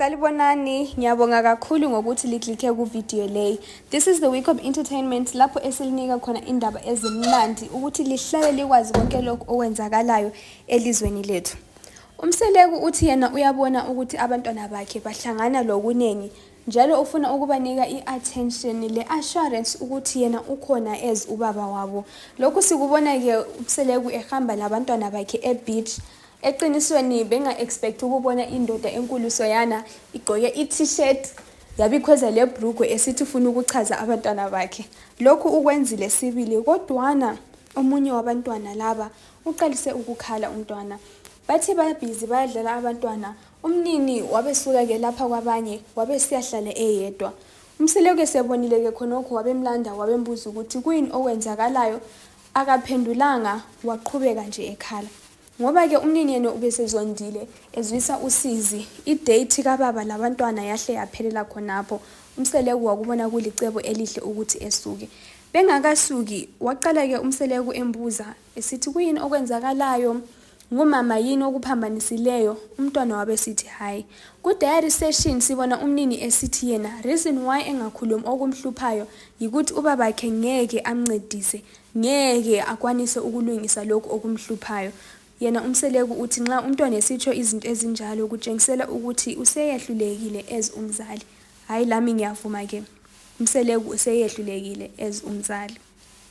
Salibonani, ngiyabonga kakhulu ngokuthi liklikhe ku video le. This is the week of entertainment lapho esilinika khona indaba ezimnandi ukuthi lihlale likwazi konke lokho okwenzakalayo elizweni lethu. Umseleku uthi yena uyabona ukuthi abantwana bakhe bahlangana lokunengi njalo ufuna ukubanika iattention le assurance ukuthi yena ukhona as ubaba wabo. Lokhu sikubona ke umseleku ehamba labantwana bakhe ebeach. Eqinisweni benga expect ukubona indoda enkulu soyana igqoke i-t-shirt yabikhweza le bhrugu esithi ufuna ukuchaza abantwana bakhe. Lokhu ukwenzile sibili kodwana omunye wabantwana laba uqalise ukukhala umntwana. Bathi babhizi bayadlala abantwana. Umnini wabesuka ke lapha kwabanye wabe siyahlala eyedwa. Umseleku sebonile ke khonokho wabemlanda wabembuza ukuthi kuyini okwenzakalayo akaphendulanga waqhubeka nje ekhala. Ngoba ke umnini yena ubesezondile ezwisa usizi idate kababa labantwana yahle yaphelela khonapho. Umseleku wakubona kulicebo elihle ukuthi esuke. Bengakasuki waqala ke umseleku embuza esithi kuyini okwenzakalayo ngumama yini okuphambanisileyo. Umntwana wabesithi hayi. Ku diary session sibona umnini esithi yena reason why engakhulumi okumhluphayo yikuthi ubabakhe ngeke amncedise, ngeke akwanise ukulungisa lokho okumhluphayo. Yena umseleku uthi nxa umntwana esitsho izinto ezinjalo kutshengisela ukuthi useyehlulekile as umzali. Hayi lami ngiyavuma ke. Umseleku useyehlulekile as umzali.